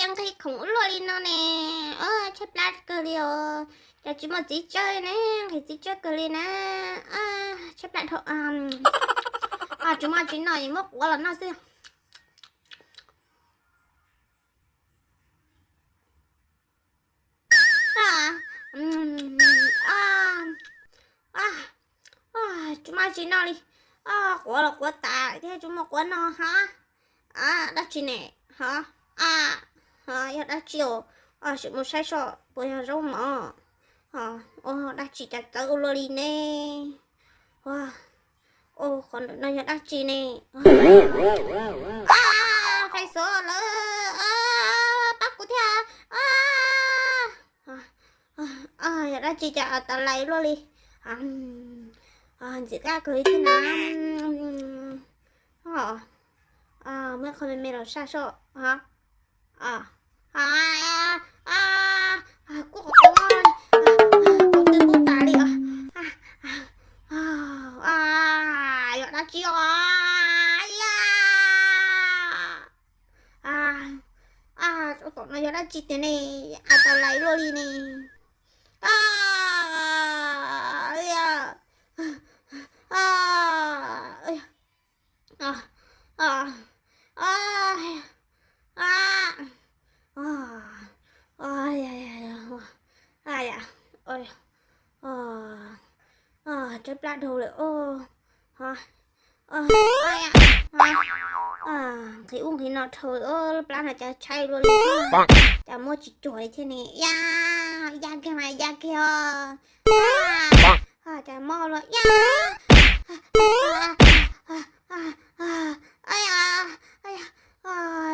Nqhis khoom ua luaj li no ne, tshaib plab kawg li os. Cas tsis muaj txiv tsawb ne, nqhis txiv tsawb kawg li na. Tshaib plab dhau. Tsis muaj tsis noj, muab quav los noj xwb. Tsis muaj tsis noj li. Quav los quav tas thiab, tsis muaj quav noj hos. Dab tsi ne? Hos, yog dab tsi os? Sim mus saib seb puas yog zaub mov. Dab tsi cas txawv ua luaj li ne? Qhov ntawm no yog dab tsi ne? Fais xov lawm, pab kuv thiab. Yog dab tsi cas tas lais luaj li? Ntxim qab kawg li thiab na. Muab qhov me me los saj soj. Kuj qhov qub, qhov twb qub tas li os. Yog dab tsi os? Tom no yog dab tsi tiag ne? As tas lais luaj li ne. Tshaib plab dhau lawm. Nqhis ub nqhis no dhau lawm, plab no cas tshaib luaj li. Cas muab tsis cuag li thiab ne. Ya, ya kiag mas ya kiag os. Cas mob luaj ya.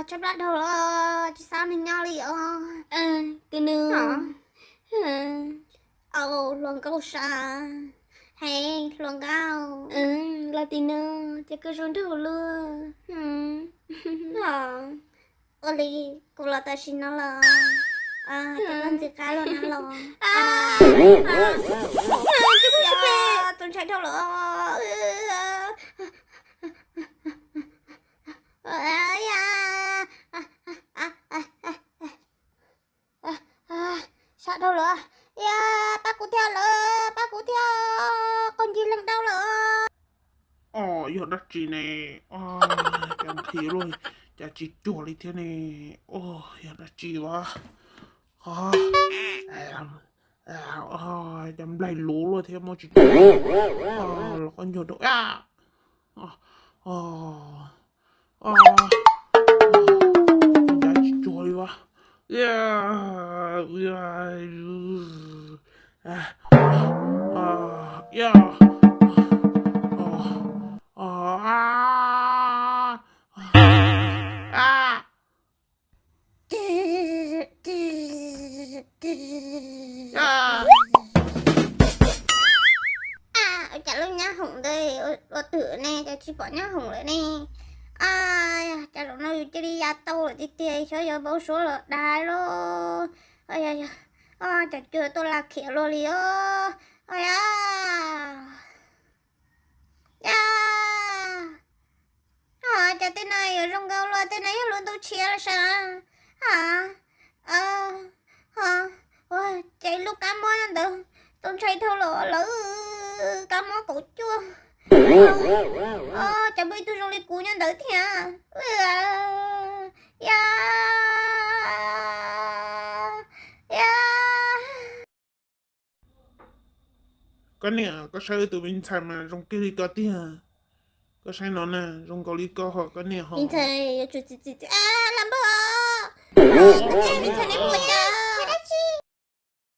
Tshaib plab dhau lawm, tsis xav nws nyob li os. Tus nus, hluas nkauj sab, hais hluas nkauj los tim no, ces koj zoo nraug luaj. Ua li, kuv los tam sim no los, ces koj ntxim qab luaj na los. Tus ntshai dhau lawm. Sab dhau lawm. Pab kuv thiab lawm, pab kuv thiab, qau ncig leeg dhau lawm. Os, yog dab tsi ne? Cas nqhis luaj, cas tsis cuag li thiab ne? Os, yog dab tsi as? Cas nplaig luv luaj thiab, muab tsis cuag. Los qau ncig dhau. Cas tsis cuag li as? Cas lub nyab hoom ntawd ua twm ne, cas tsis pom nyab hoom lawm ne? Cas zaum no yus cia li ya tau lawm tiag tiag, xyov yuav npau suav los dag lauj. Cas cua tuaj laj khiam luaj li os. Cas tej no yuav zoo nkaus luaj, tej no yog lub ntuj tshiab los sav. Ces lub kab mob nyob ntawd, tau ntshai dhau los lawm, kab mob kaum cuaj. Cas muaj ib tug zoo li kuv nyob ntawd thiab. Ya, ya. Koj niam, koj saib tus me ntxhais mas zoo kiag li koj tiag. Koj saib no na, zoo nkaus li koj hos koj niam hos. Me ntxhais yuav tsum txiv txiv txiv, lam npawg. Me ntxhais neb mus ua cas?